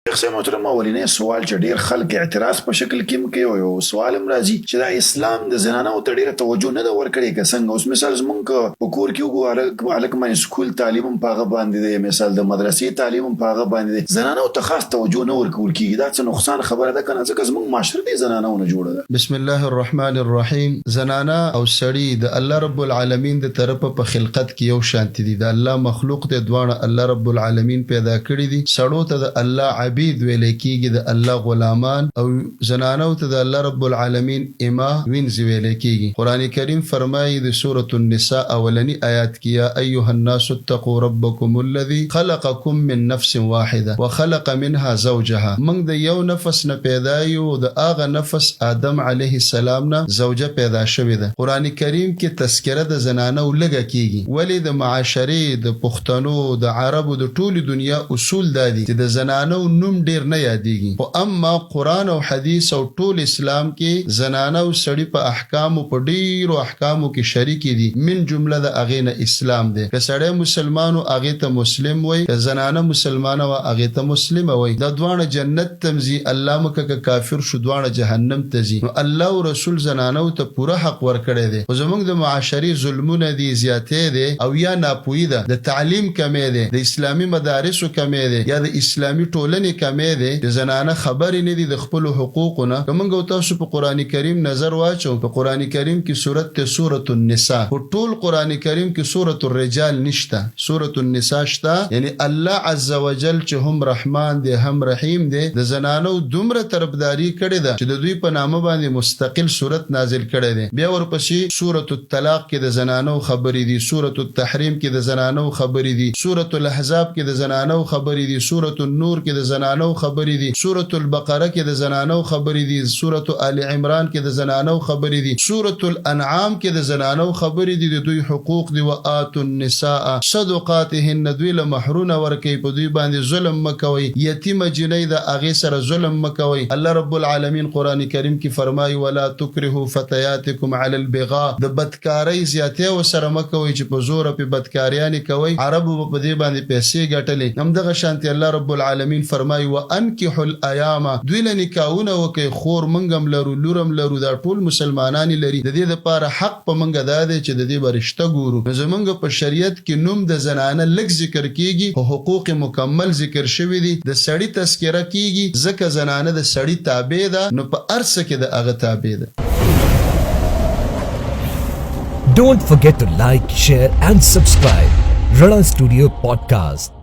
شیخ صاحب محترم، اولنی سوال چې ډیر خلک اعتراض په شکل کې هم کوي او یو سوال هم راځي چې دا اسلام د زنانو ته ډیره توجه نه ده ورکړې که څنګه؟ اوس مثال زمونږ په کور کې وګورو، هلک باندې سکول تعلیم هم په هغه باندې دی، مثال د مدرسې تعلیم هم په هغه باندې دی، زنانو ته خاص توجه نه ورکول کیږي. دا څه نقصان خبره ده کنه؟ ځکه زمونږ معاشره دې زنانو نه جوړه ده. بسم الله الرحمن الرحیم. زنانه او سړی د الله رب العالمین د طرفه په خلقت کې یو شانتي دي. د الله مخلوق دی دواړه، الله رب العالمین پیدا کړي دي. سړو ته د الله عبید ویل کیږي، د الله غلامان، او زنانو ته د الله رب العالمین اما، وینځي ویل کیږي. قرآن کریم فرمایي د سورة النساء اولنی آیات کې: یا ایها الناس اتقوا ربکم الذی خلقکم من نفس واحده وخلق منها زوجها. موږ د یو نفس نه پیدا یو، د هغه نفس آدم علیه السلام نه زوجه پیدا شوې ده. قرآن کریم کې تذکره د زنانو لږه کیږي. ولی؟ د معاشرې، د پښتنو، د عربو، د ټولې دنیا اصول دا دي چې د زنانو نوم ډیر نه یادېږي، خو اما قرآن او حدیث او ټول اسلام کې زنانه او سړي په احکامو، په ډیرو احکامو کې شریک دي. من جمله د هغې نه اسلام دی. که سړی مسلمان و، هغې ته مسلم وای، که زنانه مسلمانه وه، هغې ته مسلمه وای. دا دواړه جنت ته ځي، الله مکه که کافر شو، دواړه جهنم ته ځي. نو الله او رسول زنانو ته پوره حق ورکړی دی، خو زمونږ د معاشرې ظلمونه دي، زیاتې دی او یا ناپوهي ده، د تعلیم کمی دی، د اسلامي مدارسو کمی دی، یا د اسلامي ټولنې کمی دی چې زنانه خبرې نه دي د خپلو حقوقو نه. که موږ او تاسو په قرآن کریم نظر واچو، په قرآن کریم کې سورت ته سورة النساء، خو ټول قرآن کریم کې سورة الرجال نشته، سورة النساء شته. یعنی الله عز وجل چې هم رحمان دی، هم رحیم دی، د زنانو دومره طرفداري کړې ده چې د دوی په نامه باندې مستقل سورت نازل کړی دی. بیا ورپسې سورة الطلاق کې د زنانو خبرې دي، سورة التحریم کې د زنانو خبرې دي، سورة الاحزاب کې د زنانو خبرې دي، سورة النور کې د زنانو خبرې دي، سورة البقره کې د زنانو خبرې دي، سورة آل عمران کې د زنانو خبرې دي، سورة الانعام کې د زنانو خبرې دي، د دوی حقوق دي. وآتوا النساء صدقاتهن، دوی له مهرونه ورکوي، په دوی باندې ظلم مه کوئ. یتیمه جینۍ ده، هغې سره ظلم مه کوئ. الله رب العالمین قرآن کریم کې فرمایي: ولا تکرهوا فتیاتکم علی البغاء. د بدکارۍ زیاتی ورسره مه کوئ چې په زوره پې بدکاریانې کوئ. عربو به په دې باندې پیسې ګټلې. همدغه شانتې الله رب العالمین فرمایي: وانکحوا الایام، دوی له نکاحونه وکړئ. خور مونږ هم لرو، لور هم لرو، دا ټول مسلمانان یې لري. د دې دپاره حق په مونږ دا دی چې د دې به رشته ګورو. نو زمونږ په شریعت کې نوم د زنانه لږ ذکر کیږي، خو حقوق مکمل ذکر شوي دي. د سړي تذکره کیږي، ځکه زنانه د سړي تابع ده، نو په هر څه کې د هغه تابع ده. Don't forget to like, share, and subscribe Rana Studio Podcast.